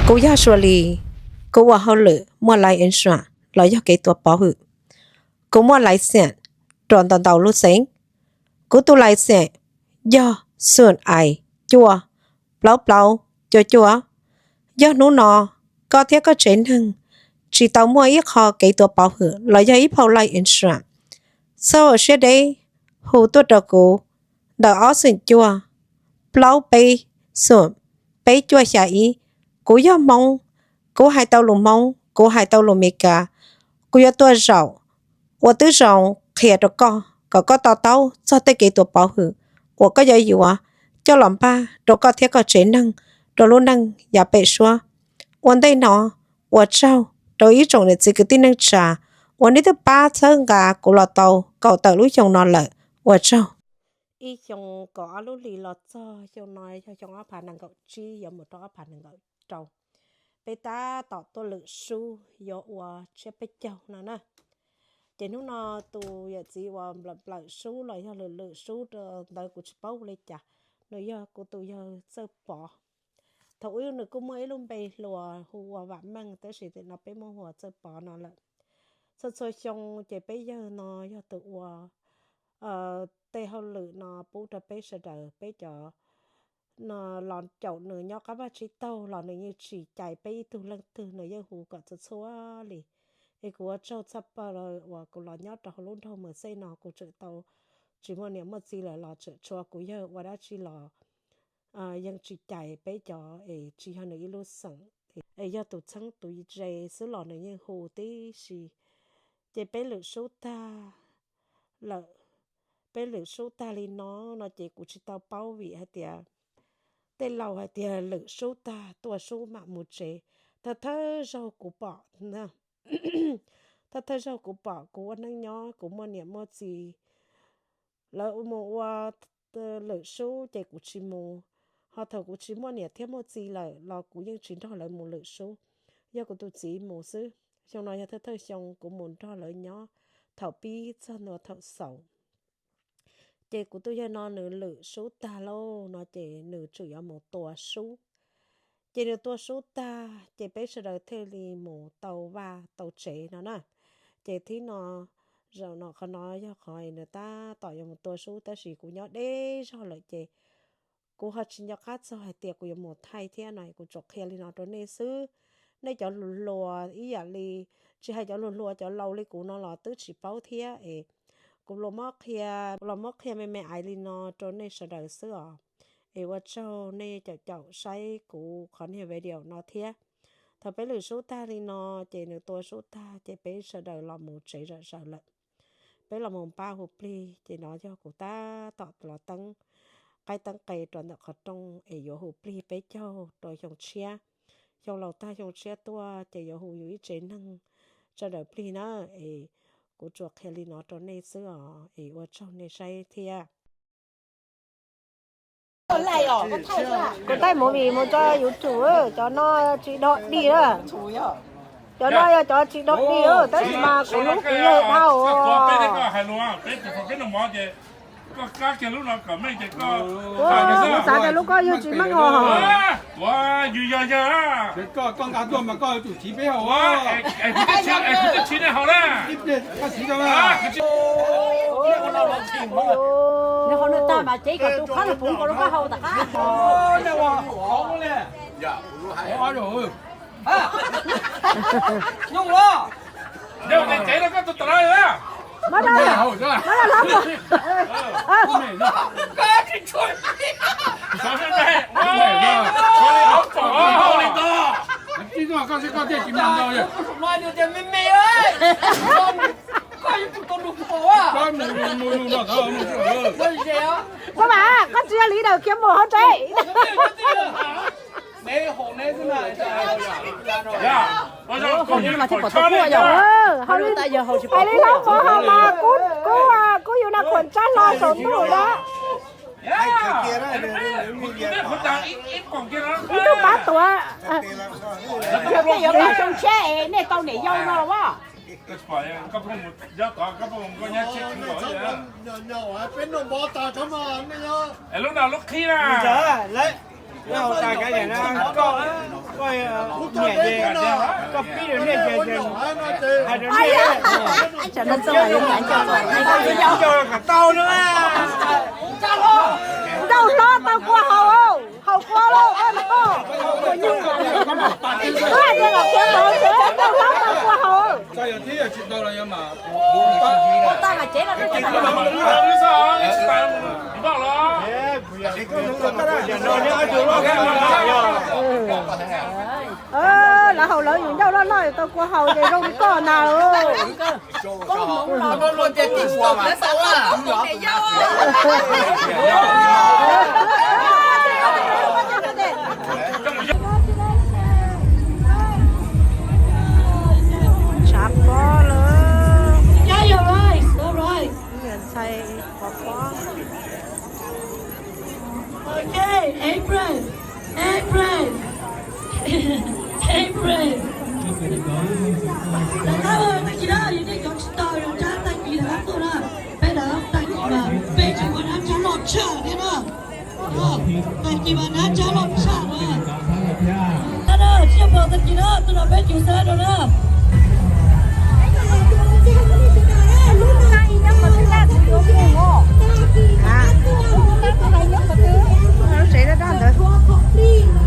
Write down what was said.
Kuv yog Sua Lis, kuv ua hauj lwm muaj life insurance los yog kev tuav pov hwm. Kuv muaj license rau ntau ntau lub xeev. Kuv tus license yog xoom ais cuaj plaub plaub cuaj cuaj. Yog hnub no koj thiab koj tsev neeg tsis tau muaj ib qho kev tuav pov hwm los yog ib phau life insurance, txhob ua siab deb, hu tuaj rau kuv ntawm ob xoom cuaj plaub peb xoom peb cuaj xya ib. Kuv yog Hmoob, kuv hais tau lus Hmoob, kuv hais tau lus Meskas. Kuv yuav tuaj zaum ua tib zoo qhia rau koj kom koj to taub txog tej kev tuav pov hwm uas koj yuav yuav coj los npaj rau koj thiab koj tsev neeg rau lub neej yav pem suab. Ua ntej no, ua tsaug rau ib tsoom niam txiv kwv tij neej tsa uas nej twb pab txhawb nqa kuv los tau kaum tawm lub xyoo no lawm. Ua tsaug. Ib xyoo kaum ob lub hlis los txog xyoo no yog xyoo ob phav nees nkaum tsib yuav mus rau ob phav nees nkaum rau. Peb tab tom tuaj lwm sub yuav ua tsiab peb caug no na. Ces hnub no tus yawm txiv uas nplawm nplawm sub los yog lwm lwm sub rau ntawd kuv tsis paub hu li cas, nws yog kuv tus yawg Txawj Pov. Thaum ub nws kuj muaj ib lub npe hluas hu ua Vam Meej, tab sis tam no peb muab hu ua Txawj Pov no lawm. Txhua txhua xyoo ces peb yawg no yog tus ua tej hauj lwm no pub rau peb sawv daws, peb cov no los caum nws nyob qab vaj tsib taug los nws yeej tsis cais peb ib tug leej twg, nws yeej hu kom txhua txhua li. Es kuv ua tsaug tshaj plaws uas kuv los nyob rau hauv lub nroog Mws Xej no kuv tseem tau tsis muaj niam muaj txiv lawm los tseem tshuav kuv yawg ua dab tsi los yeej tsis cais peb cov es tsis yog nws ib lub xeem, es yog tus txheeb tus ze xwb los nws yeej hu tib si. Ces peb lwm sub tag lawm, peb lwm sub tag li no, no ces kuv tsis tau paub vim hais tias tej laus hais tias lwm sub tag tuaj sub mam mus tsev. Thawj thawj zaug kuv pom, thawj thawj zaug kuv pom kuv ua neej nyob kuv muaj niam muaj txiv, lawv mus ua lwm sub ces kuv tsis mus. Ho thaum kuv tsis muaj niam thiab muaj txiv lawm los kuv yeej tsis nrog lawv mus lwm sub, yog kuv tus txiv mus xwb. Xyoo no yog thawj thawj xyoo kuv mus nrog lawv nyob thaum pib txog ntua thaum xaus. Ces kuv tus yawg no nws lwm sub tag lauj no ces nws tseem yuav mus tua sub. Ces nws tua sub tag ces peb sawv daws thiaj li mus tau vaj tau tsev no na. Ces thib no, zaum no qhov no yog qhov nws tab tom yuav mus tua sub tab sis kuv nyob deb zog lawm ces kuv ho tsis nco qab txog hais tias kuv yuav mus thaij thiab no, kuv tsuas qhia li no rau nej xwb. Nej cov hluas hluas ib yam li, tsis hais cov hluas hluas, cov laus li kuv no los twb tsis paub thiab es kuv los muab qhia, los muab qhia me me aiv li no rau nej sawv daws xwb os. Es ua tsaug nej caum caum saib kuv qhov niag video no thiab. Thaum peb lwm sub tag li no ces nws tua sub tag ces peb sawv daws los mus tsev zom zaws lawm. Peb los mus npaj hu plig ces no yog kuv tab tom los teeb qaib teeb qe rau ntawm qhov rooj es yuav hu plig peb caug rau xyoo tshiab. Xyoo laus tag xyoo tshiab tuaj ces yuav hu yus ib tsev neeg sawv daws plig na. Es kuv tsuas qhia li no rau nej xwb os, es ua tsaug nej saib thiab. Kuv thaij movie mus tso YouTube, cov no tsis dog dig na. Cov no yog cov tsis dog dig, tab sis mas kuv hlub kuv yawg dhau. Kuv xav tias lub koj yug tsis meej os. Koj mas, koj tsis yog leader khiav mus hauv tsev. Hais li hlob Pov Hau mas kub, kub, kub yus na khuam tsab hlo saum ntuj na. Ib tug pab tuav. Yuav xyoo tshiab es nej tau niam yau no los as? Lub no lub qhib na. Koj Tsam no txog los yuav nyav nco tau na. Nkauj hlob tau kua haus, haus kua lauj. Nkauj hlob tau kua haus. Lawv haus lawv yus ncauj loj loj tau kua haus ces zoo li koj na. Tshav pob lawm. Niam ntxhais pov pob. Ok, April, April, April. Rov qab tag kis na, yog nej cov tsis tau rov qab tag kis rov qab tuaj na. Peb rov qab tag kis mas peb tseem ua dab tsab loj tshaj thiab na. Tag kis mas dab tsab loj tshaj na. Tag na, tsis yog pom tag kis na, tus no peb tsis xav rau na. Lub tsev daj daj ntawd.